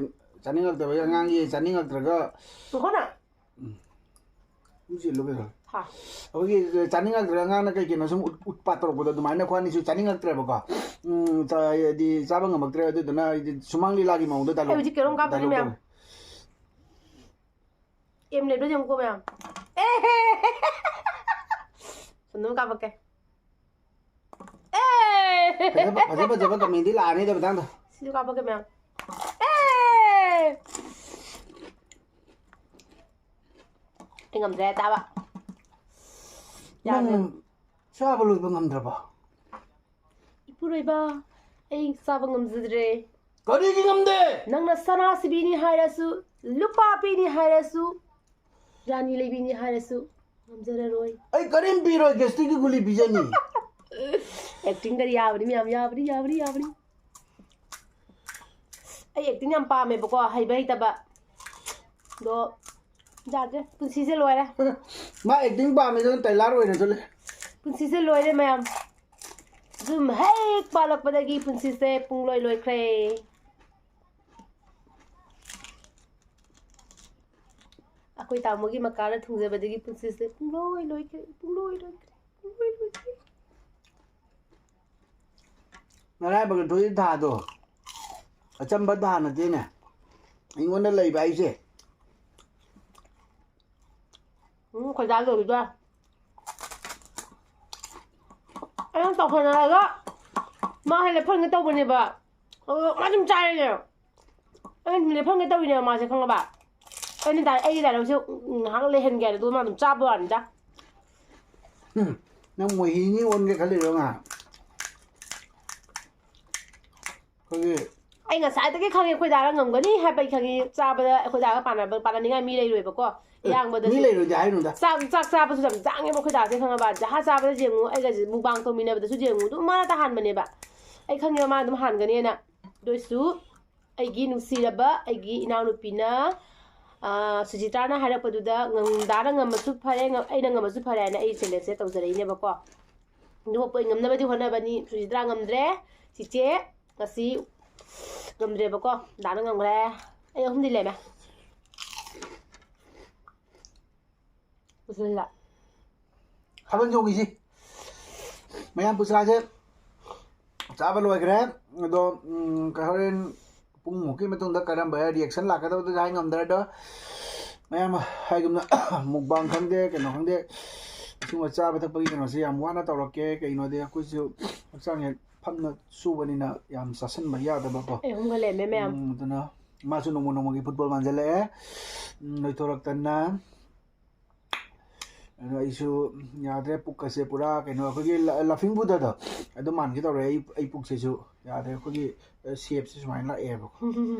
ꯆꯥꯅꯤꯡꯉꯛꯇꯕꯒꯤ ꯑꯉꯥꯡꯒꯤ ꯆꯥꯅꯤꯡꯉꯛꯇ꯭ꯔꯒ꯫ ꯉꯥꯏꯈꯣꯅ꯫ ꯎꯝ꯫ ꯑꯗꯨꯝ ꯆꯦꯜꯂꯨ ꯀꯩꯅꯣ꯫ ꯍꯥ꯫ ꯑꯩꯈꯣꯏꯒꯤ ꯆꯥꯅꯤꯡꯉꯛꯇ꯭ꯔꯒ ꯑꯉꯥꯡꯅ ꯀꯩ ꯀꯩꯅꯣ ꯁꯨꯝ ꯎꯠ-, ꯎꯠꯄꯥꯠ ꯇꯧꯔꯛꯄꯗꯣ ꯑꯗꯨꯃꯥꯏꯅ ꯑꯩꯈꯣꯏ ꯑꯅꯤꯁꯨ ꯆꯥꯅꯤꯡꯉꯛꯇ꯭ꯔꯦꯕꯀꯣ꯫ ꯎꯝ, ꯆꯥ-, ꯍꯥꯏꯗꯤ ꯆꯥꯕ ꯉꯝꯃꯛꯇ꯭ꯔꯦ꯫ ꯑꯗꯨꯗꯨꯅ ꯍꯥꯏꯗꯤ ꯁꯨꯃꯥꯡ ꯂꯤꯂꯥꯒꯤ ꯃꯑꯣꯡꯗ ꯑꯩ dialogue, ꯍꯧꯖꯤꯛ ꯀꯩꯅꯣꯝ ꯀꯥꯞꯇꯣꯏꯅꯦ dialogue ꯃꯌꯥꯝ꯫ ꯇꯧꯔꯦ꯫ ꯑꯦꯝ ꯂꯩꯕ꯭ꯔꯥ ꯌꯦꯡꯉꯨꯀꯣ ꯃꯌꯥꯝ꯫ ꯑꯦꯍꯦ! ꯁꯣꯝꯗ ꯑꯃ ꯀꯥꯞꯄꯛꯀꯦ꯫ ꯑꯦ! ꯐꯖ ꯐꯖ ꯐꯖꯕ comment ꯗꯤ ꯂꯥꯛꯑꯅꯤꯗ ꯃꯊꯪꯗ꯫ ꯁꯤꯁꯨ ꯀꯥꯞꯄꯛꯀꯦ ꯃꯌꯥꯝ꯫ ꯑꯦ! ꯑꯩ ꯉꯝꯗ꯭ꯔꯦ ꯆꯥꯕ꯫ ꯅꯪ ꯌꯥꯗ꯭ꯔꯦ꯫ ꯆꯥꯕ ꯂꯣꯏꯕ ꯉꯝꯗ꯭ꯔꯕꯣ? ꯏꯄꯨꯔꯣꯏꯕ, ꯑꯩ ꯆꯥꯕ ꯉꯝꯖꯗ꯭ꯔꯦ꯫ ꯀꯔꯤꯒꯤ ꯉꯝꯗꯦ? ꯅꯪꯅ ꯁꯅꯥ ꯁꯤꯕꯤꯅꯤ ꯍꯥꯏꯔꯁꯨ, ꯂꯨꯄꯥ ꯄꯤꯅꯤ ꯍꯥꯏꯔꯁꯨ, ꯔꯥꯅꯤ ꯂꯩꯕꯤꯅꯤ ꯍꯥꯏꯔꯁꯨ ꯉꯝꯖꯔꯔꯣꯏ꯫ ꯑꯩ ꯀꯔꯤꯝ ꯄꯤꯔꯣꯏ, gastric ꯀꯤ ꯒꯨꯂꯤ ꯄꯤꯖꯅꯤ꯫ Acting ꯒꯗꯤ ꯌꯥꯕꯅꯤ ꯃꯌꯥꯝ, ꯌꯥꯕꯅꯤ, ꯌꯥꯕꯅꯤ, ꯌꯥꯕꯅꯤ꯫ ꯑꯩ acting ꯌꯥꯝ ꯄꯥꯝꯃꯦꯕꯀꯣ, ꯍꯩꯕ ꯍꯩꯇꯕ꯫ ꯑꯗꯣ ꯌꯥꯗ꯭ꯔꯦ, ꯄꯨꯟꯁꯤꯁꯦ ꯂꯣꯏꯔꯦ꯫ ꯃꯥ acting ꯄꯥꯝꯃꯦ ꯑꯗꯨꯅ ꯇꯥꯏꯂꯔ ꯑꯣꯏꯔ ꯆꯠꯂꯦ꯫ ꯄꯨꯟꯁꯤꯁꯦ ꯂꯣꯏꯔꯦ ꯃꯌꯥꯝ꯫ ꯌꯨꯝ ꯍꯦꯛ ꯄꯥꯜꯂꯛꯄꯗꯒꯤ ꯄꯨꯟꯁꯤꯁꯦ ꯄꯨꯡꯂꯣꯏ ꯂꯣꯏꯈ꯭ꯔꯦ꯫ ꯑꯩꯈꯣꯏ ꯇꯥꯃꯣꯒꯤ ꯃꯀꯥꯅ ꯊꯨꯡꯖꯕꯗꯒꯤ ꯄꯨꯟꯁꯤꯁꯦ ꯄꯨꯡꯂꯣꯏ ꯂꯣꯏꯈ꯭ꯔꯦ, ꯄꯨꯡꯂꯣꯏ ꯂꯣꯏꯈ꯭ꯔꯦ, ꯄꯨꯡꯂꯣꯏ ꯂꯣꯏꯈ꯭ꯔꯦ꯫ ꯅꯔꯥꯏꯕꯛ ꯊꯣꯛꯏ ꯊꯥꯗꯣ꯫ ꯑꯆꯝꯕ ꯊꯥ ꯅꯠꯇꯦꯅꯦ꯫ ꯑꯩꯉꯣꯟꯗ ꯂꯩꯕ ꯍꯥꯏꯁꯦ꯫ ꯎꯝ, ꯈꯣꯏꯗꯥ ꯂꯣꯏꯈꯤꯗꯣꯔꯦ꯫ ꯑꯩꯅ ꯇꯧꯍꯟꯅꯔꯒ ꯃꯥ ꯍꯦꯟꯅ ꯐꯪꯒꯦ ꯇꯧꯕꯅꯦꯕ꯫ ꯑꯗꯣ ꯃꯥ ꯑꯗꯨꯝ ꯆꯥꯔꯦꯅꯦ꯫ ꯑꯩꯅ ꯊꯨꯝꯁꯦ ꯐꯪꯒꯦ ꯇꯧꯔꯤꯅꯦꯕ ꯃꯥꯁꯦ, ꯈꯪꯉꯕ? ꯑꯩꯅ ꯗꯥꯏ-, ꯑꯩꯒꯤ ꯗꯥꯏꯂꯣꯛꯁꯦ ꯉꯥꯏꯍꯥꯛ ꯂꯩꯍꯟꯒꯦ ꯍꯥꯏꯅ ꯑꯗꯨꯒ ꯃꯥ ꯑꯗꯨꯝ ꯆꯥꯕ ꯋꯥꯅꯤꯗ꯫ ꯎꯝ, ꯅꯪ ꯃꯣꯍꯤꯅꯤ ꯑꯣꯟꯒꯦ ꯈꯜꯂꯤꯔꯣ ꯉꯥꯏꯍꯥꯛ? ꯑꯩꯈꯣꯏꯒꯤ ꯑꯩ ꯉꯁꯥꯏꯗꯒꯤ ꯈꯪꯉꯦ ꯑꯩꯈꯣꯏ ꯗꯥꯒ ꯉꯝꯒꯅꯤ ꯍꯥꯏꯕ ꯑꯩ ꯈꯪꯉꯤ꯫ ꯆꯥꯕꯗ ꯑꯩꯈꯣꯏ ꯗꯥꯒ ꯄꯥꯟꯅꯕ, ꯄꯥꯟꯅꯅꯤꯡꯉꯥꯏ ꯃꯤ ꯂꯩꯔꯣꯏꯕꯀꯣ꯫ ꯑꯦ, ꯏꯌꯥꯝꯕꯗꯁꯨ ꯃꯤ ꯂꯩꯔꯣꯏꯗꯤ ꯍꯥꯏꯅꯨꯗ꯫ ꯆꯥꯛ, ꯆꯥꯛ ꯆꯥꯕꯁꯨ ꯌꯥꯝ ꯆꯥꯡꯉꯦꯕ ꯑꯩꯈꯣꯏ ꯗꯥꯁꯦ, ꯈꯪꯉꯕ? ꯖꯍꯥ ꯆꯥꯕꯗ ꯌꯦꯡꯉꯨ, ꯑꯩꯒꯁꯦ mukbang ꯇꯧꯃꯤꯟꯅꯕꯗꯁꯨ ꯌꯦꯡꯉꯨ, ꯑꯗꯨꯝ ꯃꯥꯅ ꯇꯥꯍꯟꯕꯅꯦꯕ꯫ ꯑꯩ ꯈꯪꯉꯦꯕ ꯃꯥ ꯑꯗꯨꯝ ꯍꯥꯟꯒꯅꯦꯅ꯫ ꯑꯗꯨ ꯑꯣꯏꯁꯨ ꯑꯩꯒꯤ ꯅꯨꯡꯁꯤꯔꯕ ꯑꯩꯒꯤ ꯏꯅꯥꯎꯅꯨꯄꯤꯅ, ꯑꯥ, ꯁꯨꯖꯤꯇꯥꯅ ꯍꯥꯏꯔꯛꯄꯗꯨꯗ ꯉꯝ-, ꯗꯥꯅ ꯉꯝꯃꯁꯨ ꯐꯔꯦ, ꯉꯝ-, ꯑꯩꯅ ꯉꯝꯃꯁꯨ ꯐꯔꯦ ꯍꯥꯏꯅ ꯑꯩ challenge ꯁꯦ ꯇꯧꯖꯔꯛꯏꯅꯦꯕꯀꯣ꯫ ꯑꯗꯨꯕꯨ ꯑꯩ ꯉꯝꯅꯕꯗꯤ ꯍꯣꯠꯅꯕꯅꯤ꯫ ꯁꯨꯖꯤꯇꯥ ꯉꯝꯗ꯭ꯔꯦ꯫ ꯆꯤꯆꯦ, ꯉꯁꯤ ꯉꯝꯗ꯭ꯔꯦꯕꯀꯣ꯫ ꯗꯥꯅ ꯉꯝꯈ꯭ꯔꯦ꯫ ꯑꯩ ꯑꯍꯨꯝꯗꯤ ꯂꯦꯝꯃꯦ꯫ ꯕꯤꯁꯃꯤꯜꯂꯥ꯫ ꯊꯥꯕꯜ ꯆꯣꯡꯈꯤꯁꯤ꯫ ꯃꯌꯥꯝ ꯄꯨꯁꯥꯁꯦ ꯆꯥꯕ ꯂꯣꯏꯈ꯭ꯔꯦ꯫ ꯑꯗꯣ, ꯎꯝ, ꯍꯣꯔꯦꯟ ꯄꯨꯡꯃꯨꯛꯀꯤ ꯃꯇꯨꯡꯗ ꯀꯔꯝꯕ reaction ꯂꯥꯛꯀꯗꯕꯗꯨꯗꯤ ꯍꯥꯏ ꯉꯝꯗ꯭ꯔꯦ꯫ ꯑꯗꯣ ꯃꯌꯥꯝ ꯍꯥꯏꯒꯨꯝꯅ mukbang ꯈꯪꯗꯦ, ꯀꯩꯅꯣ ꯈꯪꯗꯦ, ꯁꯤꯒꯨꯝꯕ ꯆꯥꯕ ꯊꯛꯄꯒꯤ ꯀꯩꯅꯣꯁꯦ ꯌꯥꯝ ꯋꯥꯅ ꯇꯧꯔꯛꯀꯦ꯫ ꯀꯩꯅꯣꯗꯤ ꯑꯩꯈꯣꯏꯁꯨ ꯍꯛꯆꯥꯡ ꯍꯦꯛ ꯐꯝꯅ ꯁꯨꯕꯅꯤꯅ ꯌꯥꯝ ꯆꯥꯁꯤꯟꯕ ꯌꯥꯗꯕꯀꯣ꯫ ꯑꯩ ꯑꯍꯨꯝꯒ ꯂꯩꯔꯝꯃꯦ ꯃꯌꯥꯝ꯫ ꯎꯝ, ꯑꯗꯨꯅ ꯃꯥꯁꯨ ꯅꯣꯡꯃ ꯅꯣꯡꯃꯒꯤ ꯐꯨꯠꯕꯣꯜ ꯃꯥꯟꯁꯤꯜꯂꯛꯑꯦ꯫ ꯎꯝ, ꯅꯣꯏꯊꯣꯔꯛꯇꯅ꯫ ꯑꯗꯣ ꯑꯩꯁꯨ ꯌꯥꯗ꯭ꯔꯦ, ꯄꯨꯛꯀꯁꯦ ꯄꯨꯔꯥ ꯀꯩꯅꯣ, ꯑꯩꯈꯣꯏꯒꯤ ꯂ-, ꯂꯐꯤꯡ ꯕꯨꯙꯗꯣ ꯑꯗꯨ ꯃꯥꯟꯒꯦ ꯇꯧꯔꯦ꯫ ꯑꯩ, ꯑꯩ ꯄꯨꯛꯁꯤꯁꯨ ꯌꯥꯗ꯭ꯔꯦ, ꯑꯩꯈꯣꯏꯒꯤ, ꯑ, ꯁꯦꯞꯁꯦ ꯁꯨꯃꯥꯏꯅ ꯂꯥꯛꯑꯦꯕꯀꯣ꯫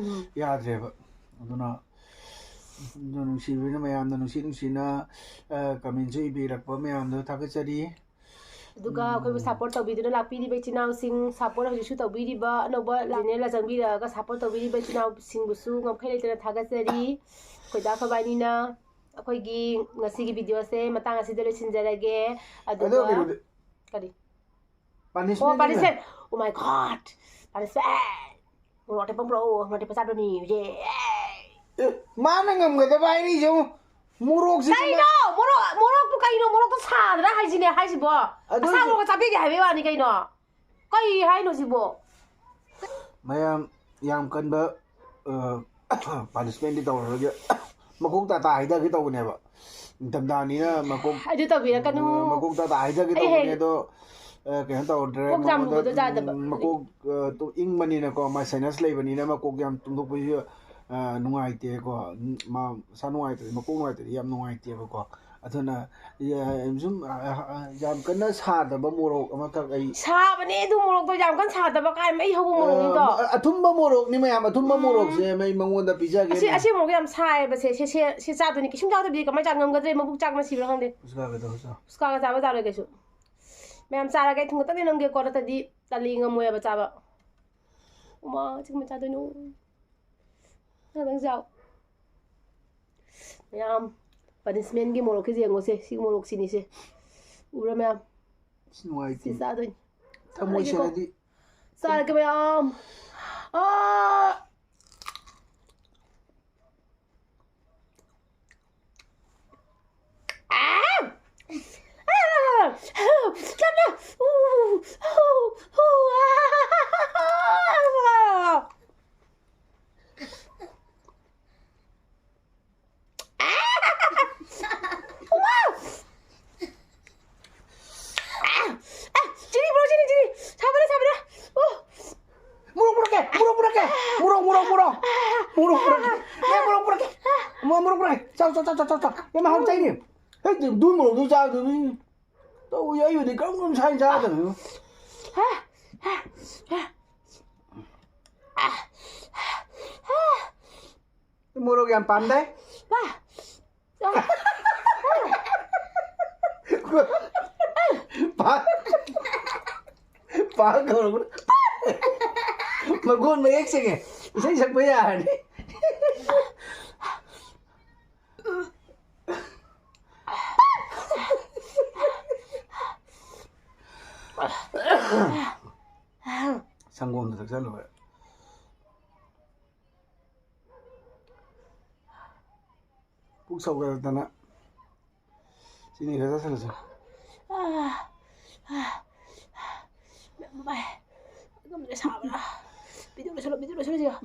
ꯌꯥꯗ꯭ꯔꯦꯕ꯫ ꯑꯗꯨꯅ, ꯑꯗꯨ ꯅꯨꯡꯁꯤꯕꯤꯅ ꯃꯌꯥꯝꯅ ꯅꯨꯡꯁꯤ ꯅꯨꯡꯁꯤꯅ, ꯑ, ꯀꯃꯦꯟꯁꯨ ꯏꯕꯤꯔꯛꯄ ꯃꯌꯥꯝꯗꯣ ꯊꯥꯒꯠꯆꯔꯤ꯫ ꯑꯗꯨꯒ ꯑꯩꯈꯣꯏꯕꯨ ꯁꯞꯄꯣꯔꯠ ꯇꯧꯕꯤꯗꯨꯅ ꯂꯥꯛꯄꯤꯔꯤꯕ ꯏꯆꯤꯟ ꯏꯅꯥꯎꯁꯤꯡ, ꯁꯞꯄꯣꯔꯠ ꯍꯧꯖꯤꯛꯁꯨ ꯇꯧꯕꯤꯔꯤꯕ, ꯑꯅꯧꯕ ꯆꯦꯅꯦꯜꯗ ꯆꯪꯕꯤꯔꯛꯑꯒ ꯁꯞꯄꯣꯔꯠ ꯇꯧꯕꯤꯔꯤꯕ ꯏꯆꯤꯟ ꯏꯅꯥꯎꯁꯤꯡꯕꯨꯁꯨ ꯉꯝꯈꯩ ꯂꯩꯇꯅ ꯊꯥꯒꯠꯆꯔꯤ꯫ ꯑꯩꯈꯣꯏ ꯗꯥ ꯈꯣꯏꯕꯥꯏꯅꯤꯅ ꯑꯩꯈꯣꯏꯒꯤ ꯉꯁꯤꯒꯤ ꯚꯤꯗꯤꯑꯣꯁꯦ ꯃꯇꯥꯡ ꯑꯁꯤꯗ ꯂꯣꯏꯁꯤꯟꯖꯔꯒꯦ꯫ ꯑꯗꯣ ꯑꯗꯨꯒ ꯀꯩꯅꯣꯗꯤ, ꯀꯔꯤ? punishment ꯑꯣ, ꯅꯤꯅ꯫ Punishment! Oh my God! Punishment! ꯃꯣꯔꯣꯛ ꯑꯇꯦꯛꯄ ꯄꯨꯔꯛꯑꯣ, ꯃꯣꯔꯣꯛ ꯑꯇꯦꯛꯄ ꯆꯥꯗꯣꯏꯅꯤ ꯍꯧꯖꯤꯛ꯫ ꯑꯦ, ꯃꯥꯅ ꯉꯝꯒꯗꯕ ꯍꯥꯏꯔꯤꯁꯦ ꯌꯦꯡꯉꯨ꯫ ꯃꯣꯔꯣꯛꯁꯦ ꯀꯩꯅꯣ? ꯃꯣꯔꯣꯛ, ꯃꯣꯔꯣꯛꯄꯨ ꯀꯩꯅꯣ? ꯃꯣꯔꯣꯛꯇꯣ ꯁꯥꯗ꯭ꯔꯥ ꯍꯥꯏꯁꯤꯅꯦ ꯍꯥꯏꯁꯤꯕꯣ? ꯑꯗꯨ ꯑꯁꯥꯕ ꯃꯣꯔꯣꯛ ꯆꯥꯕꯤꯒꯦ ꯍꯥꯏꯕꯩ ꯋꯥꯅꯤ ꯀꯩꯅꯣ? ꯀꯩ ꯍꯥꯏꯅꯣ ꯁꯤꯕꯣ? ꯃꯌꯥꯝ ꯌꯥꯝ ꯀꯟꯕ, ꯑ, punishmentꯗꯤ ꯇꯧꯔꯔꯣꯏꯒꯦ꯫ ꯃꯀꯣꯛ ꯇꯥꯇꯥ ꯍꯩꯊꯒꯦ ꯇꯧꯕꯅꯦꯕ꯫ ꯅꯤꯡꯊꯝꯊꯥꯅꯤꯅ ꯃꯀꯣꯛ, ꯑꯗꯨ ꯇꯧꯕꯤꯔꯛꯀꯅꯨ꯫ ꯃꯀꯣꯛ ꯇꯥꯇꯥ ꯍꯩꯊꯒꯦ ꯑꯩ ꯇꯧꯕꯅꯦ, ꯍꯌꯦꯡ ꯑꯗꯣ, ꯑ, ꯀꯩꯅꯣ ꯇꯧꯗ꯭ꯔꯦ꯫ ꯀꯣꯛ ꯌꯥꯝ ꯃꯉꯣꯟꯗ, ꯂꯨꯕꯗꯣ ꯌꯥꯗꯕ꯫ ꯎꯝ, ꯃꯀꯣꯛ, ꯑ, ꯇꯨ-, ꯏꯪꯕꯅꯤꯅꯀꯣ, ꯃꯥ sinus ꯂꯩꯕꯅꯤꯅ ꯃꯀꯣꯛ ꯌꯥꯝ ꯇꯨꯝꯊꯣꯛꯄꯁꯨ, ꯑ, ꯅꯨꯡꯉꯥꯏꯇꯦꯀꯣ꯫ ꯃꯥ ꯃꯁꯥ ꯅꯨꯡꯉꯥꯏꯇ꯭ꯔꯗꯤ, ꯃꯀꯣꯛ ꯅꯨꯡꯉꯥꯏꯇ꯭ꯔꯗꯤ ꯌꯥꯝ ꯅꯨꯡꯉꯥꯏꯇꯦꯕꯀꯣ꯫ ꯑꯗꯨꯅ, ꯌꯥ-, ꯁꯨꯝ, ꯑ, ꯑ, ꯌꯥꯝ ꯀꯟꯅ ꯁꯥꯗꯕ ꯃꯣꯔꯣꯛ ꯑꯃꯈꯛ ꯑꯩ ꯁꯥꯕꯅꯦ ꯑꯗꯨ ꯃꯣꯔꯣꯛꯇꯣ, ꯌꯥꯝ ꯀꯟꯅ ꯁꯥꯗꯕ ꯀꯥꯏ, ꯃꯩ ꯍꯧꯕ ꯃꯣꯔꯣꯛꯅꯤꯗꯣ꯫ ꯑ, ꯑꯊꯨꯝꯕ ꯃꯣꯔꯣꯛꯅꯤ ꯃꯌꯥꯝ, ꯑꯊꯨꯝꯕ ꯎꯝ꯫ ꯃꯣꯔꯣꯛꯁꯦ ꯃꯩ ꯃꯉꯣꯟꯗ ꯄꯤꯖꯒꯦ꯫ ꯑꯁꯤ, ꯑꯁꯤ ꯃꯣꯔꯣꯛ ꯌꯥꯝ ꯁꯥꯏꯌꯦꯕ ꯁꯦ, ꯁꯦ, ꯁꯦ, ꯁꯤ ꯆꯥꯗꯣꯏꯅꯤ꯫ ꯀꯩꯁꯨꯝ ꯆꯥꯗꯕꯗꯤ ꯀꯃꯥꯏꯅ ꯆꯥ ꯉꯝꯒꯗ꯭ꯔꯦ? ꯃꯕꯨꯛ ꯆꯥꯛꯅ ꯁꯤꯕ꯭ꯔꯥ ꯈꯪꯗꯦ꯫ ꯎꯁꯀꯥꯒꯗꯣ ꯆꯥꯎ꯫ ꯎꯁꯀꯥꯒ ꯆꯥꯕ ꯆꯥꯔꯣꯏ ꯀꯩꯁꯨ꯫ ꯃꯌꯥꯝ ꯆꯥꯔꯒꯦ, ꯑꯩ ꯊꯨꯝ ꯈꯛꯇꯪꯗꯤ ꯅꯝꯒꯦꯀꯣ, ꯅꯠꯇ꯭ꯔꯗꯤ ꯇꯜꯂꯤ, ꯉꯝꯃꯣꯏꯕ ꯆꯥꯕ꯫ ꯎꯃꯥ, ꯆꯤꯛꯃ ꯆꯥꯗꯣꯏꯅꯣ? ꯅꯪ ꯅꯪ ꯆꯥꯎ꯫ ꯃꯌꯥꯝ, punishmentꯀꯤ ꯃꯣꯔꯣꯛꯁꯦ ꯌꯦꯡꯉꯣꯁꯦ, ꯁꯤ ꯃꯣꯔꯣꯛꯁꯤꯅꯤꯁꯦ꯫ ꯎꯕ꯭ꯔꯥ ꯃꯌꯥꯝ? ꯑꯁ, ꯅꯨꯡꯉꯥꯏꯇꯦ꯫ ꯁꯤ ꯆꯥꯗꯣꯏꯅꯤ꯫ ꯊꯃꯣꯏ ꯆꯥꯔꯒꯦꯀꯣ꯫ ꯁꯦꯡꯅꯗꯤ꯫ ꯆꯥꯔꯒꯦ ꯃꯌꯥꯝ꯫ ꯑꯥ! ꯑꯥ! ꯑꯥ! ꯂꯥꯞꯅ! ꯎ! ꯎ! ꯎ! ꯑꯥ! ꯑꯥ! ꯑꯥ! ꯆꯤꯅꯤ ꯄꯨꯔꯛꯑꯣ, ꯆꯤꯅꯤ, ꯆꯤꯅꯤ! ꯃꯣꯔꯣꯛ, ꯃꯣꯔꯣꯛ꯫ ꯃꯣꯔꯣꯛ ꯄꯨꯔꯛꯀꯦ꯫ ꯑꯦ, ꯃꯣꯔꯣꯛ ꯄꯨꯔꯛꯀꯦ꯫ ꯆꯥꯎ, ꯆꯥꯎ, ꯆꯥꯎ꯫ ꯑꯦ, ꯃꯍꯥꯎ ꯆꯥꯏꯅꯦ꯫ ꯍꯦ, ꯑꯗꯨ ꯃꯣꯔꯣꯛꯇꯨ ꯆꯥꯗꯕꯅꯤ꯫ ꯇꯧ, ꯑꯩꯕꯨꯗꯤ ꯀꯔꯝ ꯀꯔꯝ ꯁꯥꯏꯅ ꯆꯥꯗꯕꯅꯣ? ꯃꯣꯔꯣꯛ ꯌꯥꯝ ꯄꯥꯝꯗꯦ꯫ ꯄꯥ-, ꯄꯥ ꯀꯧꯔꯛꯄ꯫ ꯃꯒꯣꯟ ꯃꯌꯦꯛ ꯁꯦꯡꯉꯦ꯫ ꯏꯁꯩ ꯁꯛꯄ ꯌꯥꯔꯅꯤ꯫ ꯁꯪꯒꯣꯝꯗ ꯊꯛꯆꯜꯂꯨꯔꯦ꯫ ꯄꯨꯛ ꯁꯧꯒꯠꯂꯛꯇꯅ ꯆꯤꯅꯤ ꯈꯔ ꯆꯥꯁꯤꯜꯂꯁꯤ꯫ ꯑꯥ, ꯑꯥ, ꯑꯥ, ꯌꯥꯝ ꯅꯨꯡꯉꯥꯏ꯫ ꯑꯗꯨꯝ ꯁꯥꯕ꯭ꯔꯥ? ꯚꯤꯗꯤꯑꯣ ꯂꯣꯏꯁꯤꯜꯂꯣ, ꯚꯤꯗꯤꯑꯣ ꯂꯣꯏꯁꯤꯜꯂꯁꯤ꯫ ꯑꯥ꯫